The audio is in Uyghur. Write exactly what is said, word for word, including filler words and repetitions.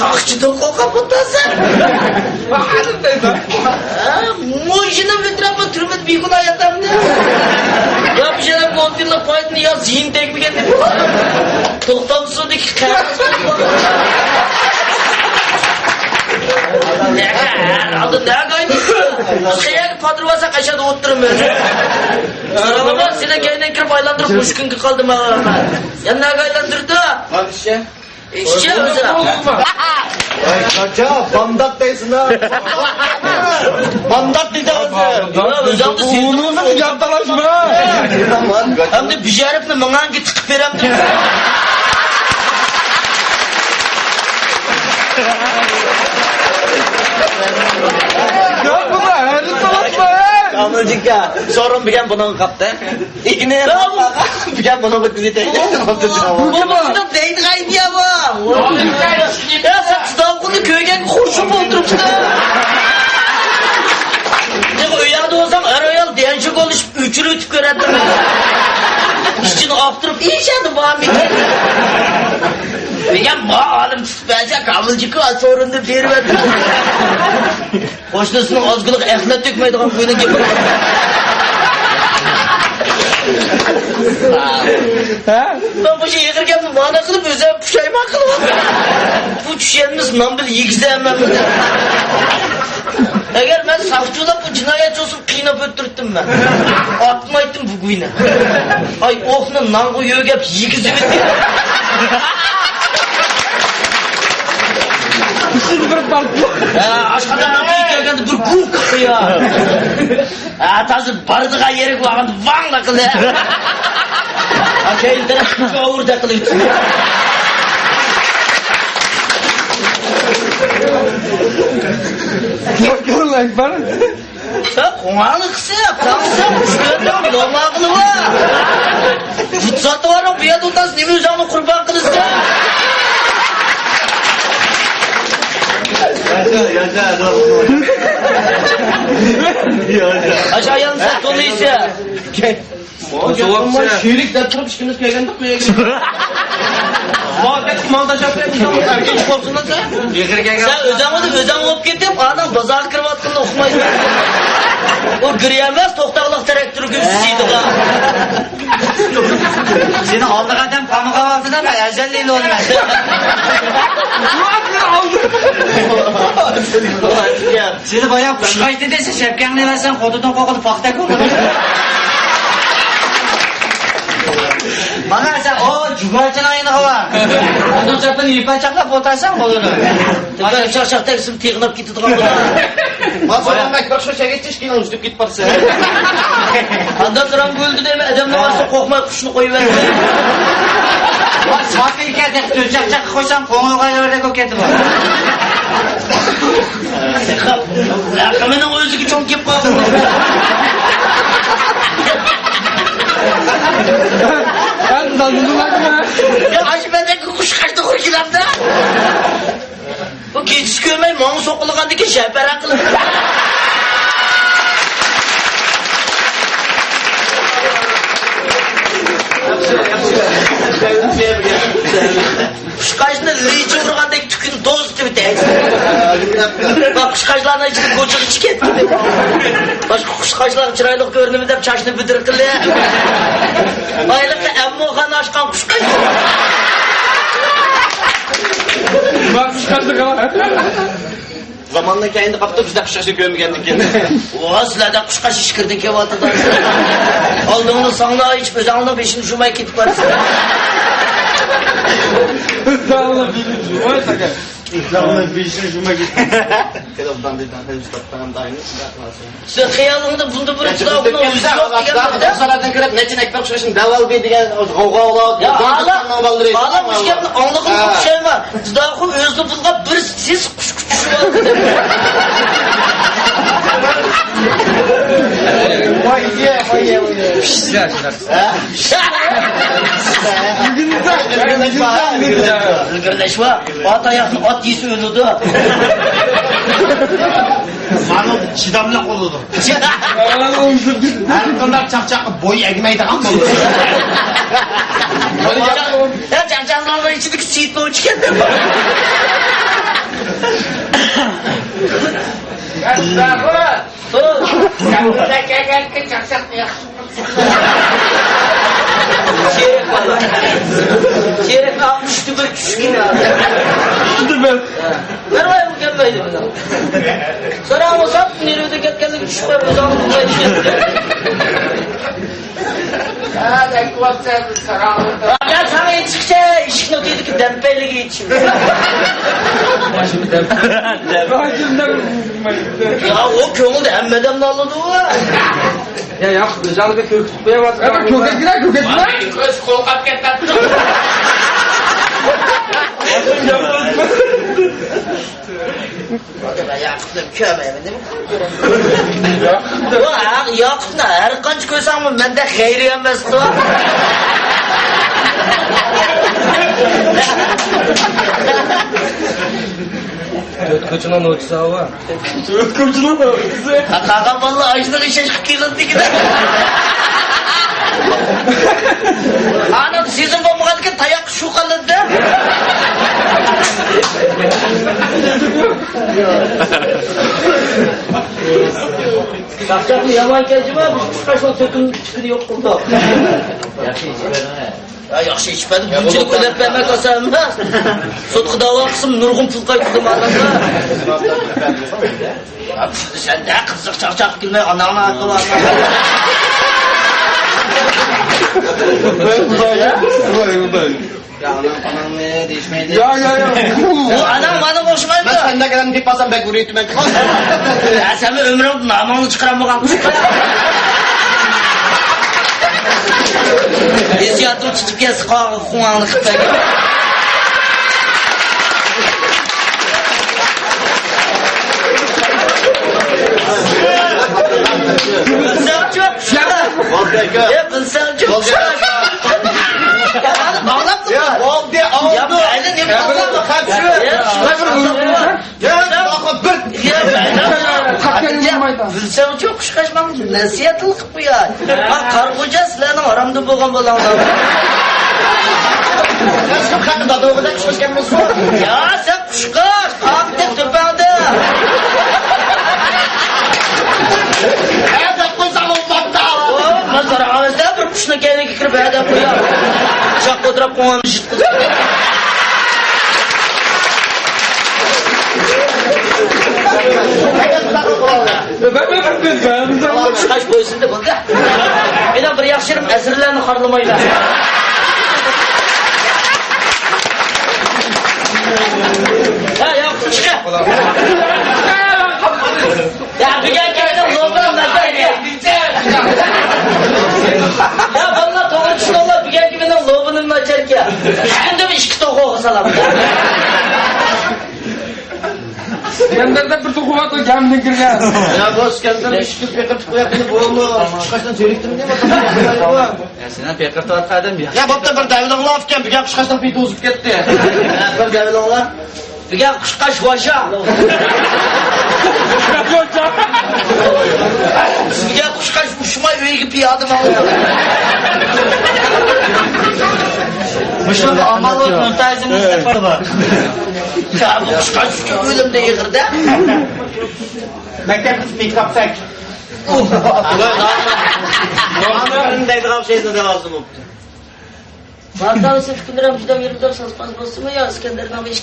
ئاقچىدىن قورقۇپ ئولتۇرسەن. ھە، مۇشۇنى بىلدۈرۈپ تۈرمىدە بىگۇناھ ياتامدۇ؟ يا بىر يەردە ئون يىللىق پايدىنى يا زىيىن تەگمىگەن دەپ. توختامسىزدىكى قەرز. ھە، ھە، ھە، نەگە ئايلاندۇردۇڭ؟ قەيەرگە پاتۇرۇۋالساق ئاشۇ يەردە ئولتۇرىمىز. سوراڭلار، سىلەر كەينىدىن كىرىپ ئايلاندۇرۇپ مۇشۇ كۈنگە قالدىم مەن. يا نەگە ئايلاندۇردۇڭ؟ ئىشچى ئۆزى. ۋاي، قاچا، بامدات دەيسىنا. بامدات دېدى ھازىر. يا، ئۆزۈڭنى سېتىۋالساڭ ياپتالاشما. ئەمدى بىشەرىپنى ماڭا تىقىپ بېرەمدىم. يا، بۇنى ھەرىتالاشما. كامىلجىكا، سورۇن بىگەن بۇنىڭغا قاپتى. ئىگىنى بىگەن بۇنىڭغا كۆزىتەي. بۇ مۇشۇنداق دەيدىغان ئىدىيە بۇ. يا، سەن چىداۋۇقنى كۆرگەنگە خۇشۇپ ئولتۇرۇپسەن. يا، ئۆيەڭدە بولساڭ، ئەر ئايال دەنچە بولۇشۇپ ئۆچۈرۈۋېتىپ كۆرەتتىڭ. ئىچىنى ئاقتۇرۇپ، ئىشەندى بارمىكىن؟ دېگەن بار ئالىم تۇتۇپ بەرسە، كامىلجىكا سورۇننى بېرىۋەتتى. قوشنىسىنىڭ ئازگىلىغا ئەخلەت تۆكمەيدىغان قۇينىڭ گېپى. ھە؟ مەن مۇشۇ ئېغىر گەپنى مانا قىلىپ، ئۆزۈم پۇشايمان قىلىۋاتىمەن. بۇ چۈشەنمىسە، نان بىلەن يېگۈزەرمەن بۇنى. ئەگەر مەن ساقچى بولسام، بۇ جىنايەتچى بولسا، قىيناپ ئۆلتۈرۈپتىم مەن. ئاتمايتتىم بۇ گۇينى. ئاي، ئوقنى نانغا يۆگەپ يېگۈزۈۋېتىپ. ئىچىدە بىر پارت. ھە، ئاشقازاننىڭ تېگى كەلگەندە بىر گۇ قىلدى يا. ھە، تازا بارىدىغان يېرىگە بارغاندا ۋاڭلا قىلدى. ھە، كەينى تەرەپ جاۋۇردەك قىلىۋېتىپتۇ. ياق، ياق، بار. سەن قوڭاقنى قىسىپ، تاڭسىپ، چۈشكەندە نوماغىلى بار. بۇ زاتلارنىڭ بۇ يەردە ئولتۇرسا نېمە ئۆزۈڭنى قۇربان قىلىسەن؟ ياشا، ياشا، ياشا. ئاشۇ ئايالنى سەن تونۇيسەن. شېرىك دەپ تۇرۇپ ئىككىمىز كەلگەندۇق بۇ يەرگە. ماڭا كەتتى، ماڭا تاشلاپ كەتتى. ئەركىن چىقىپ قاپسىڭلا سەن. ئېغىر كەلگەن. سەن ئۆزۈڭ ئۆزۈڭ بولۇپ كېتىپ، ئانىڭ بازارغا كىرىۋاتقىنىنى ئۇقمايسەن. ئۇ گىر ئەمەس، توختاغلىق تىراكتورغا سۈيىدىغان. سېنى ئالدىغا ئادەم قامىغا ئالدىدا، مەن ئەجەللىك ئۆلىمەن. سېنى بايا قۇشقاچ دېسە، شەپكەڭنى بەرسەم، خوتۇندىن قورقىدۇ، پاختا كۆرمىدىڭ. مانا سەن، ئو، جۇگارچىنىڭ يېنىغا بار. ئۇنىڭ چاپىنى يىپەك چاقلاپ ئولتۇرساڭ بولىدۇ. چاق چاق تەگسىمۇ تېغىناپ كېتىدىغان بولىدۇ. مانا سوراڭ بەك بىر شۇ چەگەچ ئىككىنىڭ ئۈزۈپ كېتىپ بارسەن. ئانداق سوراڭ بۆلدى دەيمەن، ئادەمنىڭ ئارىسىدا قورقماي قۇشنى قويۇۋەردى. ساقىي ئىكەن دەپ تۆت چاقچاق قويسام، قوڭۇرغا يۆرەك بولۇپ كەتتى بۇ. رەقىمىنىڭ ئۆزىگە چوڭ كېلىپ قالدى. يا، ئاشۇ مەندەك قۇشقاچنى قويۇپ كېلەمدە. بۇ كېچىسى كۆرمەي ماڭا سوقۇلغاندىكىن شەپەرەق قىلىپ. قۇشقاچنى لىچى ئۇرغاندەك تۈكىنى توزۇتۇۋېتەي. بۇ قۇشقاچلارنىڭ ئىچىدە گوچىغا چىكەت كېتىپ. باشقا قۇشقاچلارغا چىرايلىق كۆرۈنىمەن دەپ چاچنى بۈدۈر قىلدى. ئايلىقى ئەممۇخان ئاچقان قۇشقاچ. مانا قۇشقاچنى قاراڭ. زاماننىڭ كەينىدە قاپتۇ، بىزدە قۇشقاچنى كۆرمىگەندىكىن. ۋا، سىلەردە قۇشقاچ ئىچكىرىدىن كېلىۋاتىدۇ. ئالدىڭلار ساڭلار ئېچىپ، ئۆزۈڭلار بېشىنى جۇماي كېتىپ بارىسىلەر. ئۆزۈڭلار بېشىنى جۇماي. ئۆزۈڭلار بېشىنى جۇماي كېتىپ. سىز خىيالىڭدا بۇندىن بۇرۇن جۇداخۇنىڭ ئۆزى يوق دېگەن بىردە. سالادىن كىرىپ نەچچە نەكبەر ئۇچراشنى دەۋالدى دېگەن غوۋغا بولۇپ. يا، ئالا، ئالا مۇشۇ گەپنى ئاڭلىغىنىغا ئوخشايمەن. جۇداخۇ ئۆزىنى بۇلغاپ بىر سېسىق قۇشقا چۈشۈۋالدى دەپ. ۋاي، يە، ۋاي، يە، ۋاي، يە. ھە؟ ئىلگىرلەش بار. ئات ئاياقنى ئات يېسە ئۆلىدۇ. مانا چىداملىق بولىدۇ. ھەر قانداق چاقچاققا بوي ئەگمەيدىغان بولىدۇ. يا، چاقچاقلارنىڭ ئىچىدىكى سېيىت بوۋىچىكەن دەپ. شېرىپ بالا. شېرىپ ئالمىش تۈبۈر چۈشكىن. تۈبۈر. نېرۋايمۇ كەلمەيدۇ. ساراڭ بولسا نېرۋىدىن كەتكەنلىكى چۈشۈپ قويۇپ ئۆزى ئاڭلىمايدۇ. ھە، دەككىۋاتسەن ساراڭ. يا ساڭا يېتىشكىچە ئىشىكنىڭ تېگىدىكى دەمپەيلىككە يېتىشىم. يا ئۇ كۆڭۈلدە ھەممە ئادەمنى ئالىدۇ. يا ياق، بىر جانىدا كۆركۈزۈپ قويۇۋاتىدۇ. يا بىر كۆرگەزگىنە، كۆرگەزگىنە. كۆز قورقاپ كەتمەپتۇ. ياقۇپنى كۆرمەيمەن، نېمە قىلىپ كۆرەمەن؟ ياقۇپنى ھەر قانچە كۆرسەڭمۇ مەندە خەيرى ئەمەستۇ. تۆت كوچىنىڭ نوچىسى ھاۋا. تۆت كوچىنىڭ نوچىسى. قالغان بالىلار ئاشۇنىڭ ئىشەش قىلىپ كېلىدىكىن. ئانام سېزىم بولمىغاندىكىن تاياق شۇ قىلىدۇ. چاقچاقنى يامان كەلدىمۇ، بىز قۇشقاچنىڭ تۆكۈن تۈكىنى يوق قىلدۇق. ياخشى ئىش بەرمە. يا، ياخشى ئىش بەردىم. بۇنچىلىك ئۆلەپ بەرمەي قالسا ئەمەس. سوتقا داۋا قىلسام نۇرغۇن پۇل قايتىدۇ ماڭا. سەن دە قىزىق چاقچاق كۈلمەي ئاناڭنى ئاقىۋالما. يا ئاناڭ ئاناڭنى دېيىشمەيدۇ. يا، يا، يا. ئۇ ئاناڭ مانا ئوخشىمايدۇ. مەن سەندەك ئادەمنى دەپ قالسام بەك ئۇرۇيتتىم مەن. يا سەن ئۆمرۈڭدە نامىڭنى چىقىرالمىغان قىز. ھېسسىياتىڭ تۇتۇپ كەتسە قاغا خۇڭاڭنى قىلىپ بەرگىن. بىلسەڭچۇ، قۇشقاچ. بولدى، ئاكا. يا، بىلسەڭچۇ، بولدى. قۇشقاچ. يا، مانا باغلاپتىمۇ؟ يا، بولدى، يا، ئالدى. مەيلى، نېمە يا، باغلاپ؟ يا، يا، يا، يا، يا، يا، بىلسەڭچۇ، قۇشقاچ ماڭا نەسىھەتلا قىلىپ قوياي. ھە، قارىغۇچە سىلەرنىڭ ھارامدىن بولغان بالاڭلار. سەن شۇ خەقنى دادىغۇدەك ئىشلەشكەنمىسۇ؟ يا، سەن قۇشقاچ، قاقتى تۆپەڭدە. ھە، دەپ قويساڭ بولمامدا. ئو، مەن ساراڭ ئەمەسلەر، بىر قۇشنىڭ كەينىگە كىرىپ، ھە دەپ قوياي. چاققا ئولتۇراپ قوڭغان مىجىت قىلدى. قۇشقاچ بويسۇندى بولدى. مېنىڭ بىر ياخشى يېرىم ئەسىرلەرنى خارلىمايدۇ. ھە، ياق، چىقە. يا، بۈگۈنكى مېنىڭ لوبىنىم ناچاركەن. يا، بالىلار، توغرا چۈشىنىڭلار، بۈگۈنكى مېنىڭ لوبىنىم ناچاركەن. ئىككى كۈندىن ئىككى توخۇغا سالامەن. ئىسكەندەردە بىر توخۇ بار، گەمدىن كىرگەن. يا، بۇ ئىسكەندەر ئىككى كۈن پېقىرتىپ قويۇپ، بۇمۇ قۇشقاچنىڭ تېرىكتىمۇ دەپ. يا، سېنىڭ پېقىرتىۋاتقان ئادەم يا. يا، بوپتۇ، بىر دەۋېلىڭلار ئىكەن، بۈگۈن قۇشقاچنىڭ پېتى ئۇزۇپ كەتتى. بىر دەۋېلىڭلار. بۈگۈن قۇشقاچ ۋاشا. بۈگۈن قۇشقاچ ئۇچماي ئۆيگە پىيادە ماڭدى. مۇشۇنداق ئامال بولۇپ، مۇنتازىم ئىستىقبال بار. يا، بۇ قۇشقاچ ئۈچۈن ئۆلۈمدىن ئېغىر-دە. مەكتەپتە مېكاپ تەك. ئۇھ. دەيدىغان شەيتان دەۋالسىمۇ. مانا سېنىڭ پىكىرلىرىڭ جۈدە يېرىمدار سازپاز بولسىمۇ يا ئىسكەندەرنىڭ بېشى.